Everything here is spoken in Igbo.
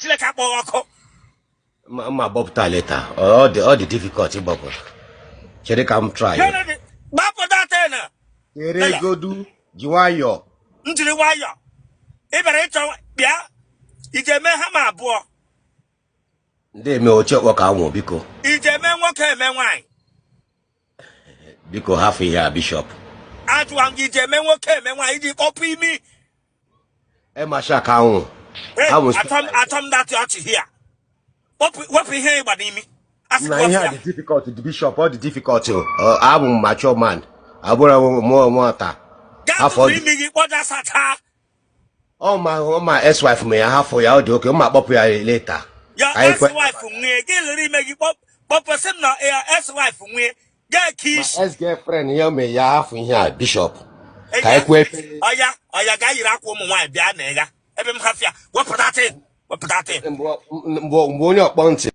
Chineke akpọghị ọkụ. Mma gbọpụta later. Ọ dị difficult ịgbọpụta. Chere ka m try. Kennedy, gbapụ that na. Chere godu, ji nwayọọ. M jiri nwayọọ. Ị bịara ịchọ, bịa ije mee hama abụọ. Ndị eme oche ọkpọ ka anwụ, biko. Ije mee nwoke, eme nwaanyị. Biko, hafụ ihe a, Bishop. Ajụwa m gị, ije mee nwoke, eme nwaanyị, iji kpọpụ imi. Emasha ka anwụ. Hey, Anwụ. Achọ m that ọchị hia. Wepụ ihe ịgba n'imi. Asị Na gị ihe wepụ a ya. dị difficult, dị Bishop, ọ dị difficult o. Abụ m mature man, abụrụ m mụọ nwata. Gaa Afọ tụtụ dị imi gị kpọja sachaa. Ọ ma ex-wife m ya, hafụ ya, ọ dị oke mma, kpọpụ ya later. Ya Ka anyị kwe. Ex-wife nwunye gị lere ime gị kpọpụ, sị m na ya ex-wife nwunye gaa ka Ma isi. Ex-girlfriend ya mee ya, hafụ ihe a, Bishop, ka anyị kwee ekpere. Ọya, ọya, gaa yiri akwa ụmụ nwaanyị bịa na ịga ebe m hafịa. Wepụta tin, wepụta tin. Mgbe onye ọkpọ ntị.